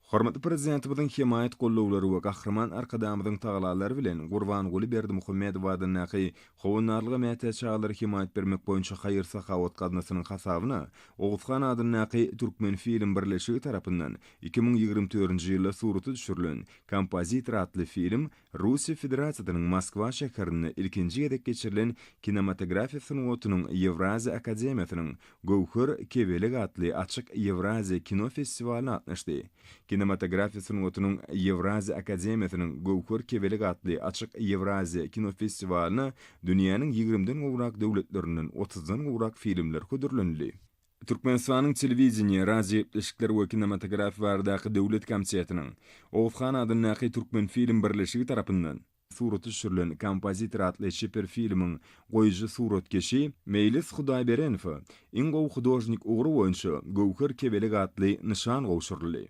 Hormatly Prezidentimiziň hemaýat gollawlary we Gahryman Arkadagymyzyň tagallalary bilen Gurbanguly Berdimuhamedow adyndaky Howandarlyga mätäç çagalara hemaýat bermek boýunça haýyr-sahawat gaznasynyň hasabyna Oguzhan adyndaky Türkmenfilm birleşigi tarapyndan 2024-nji ýylda surata düşürilen Kompozitor atly film Russiýa Federasiýasynyň Moskwa şäherinde ilkinji gezek geçirilen Kinematografiýa sungatynyň Ýewraziýa akademiýasynyň Göwher kebelek atly açyk Ýewraziýa kino festiwalyna gatnaşdy. Kinematografiýa sungatynyň Ýewraziýa akademiýasynyň Göwher kebelek atly açyk Ýewraziýa kino festiwalyna dünýäniň ýigrimiden gowrak döwletlerinden otuzdan gowrak filmler hödürlenildi. Türkmenistanyň Telewideniýe, radiogepleşikler we kinematografiýa baradaky döwlet komitetiniň Oguzhan adyndaky Türkmenfilm birleşigi tarapyndan surata düşürilen Kompozitor atly çeper filmiň goýujy suratkeşi Meýlis Hudaýberenowa Iň gowy hudožnik ugry boýunça Göwher kebelek atly nyşan gowşuryldy.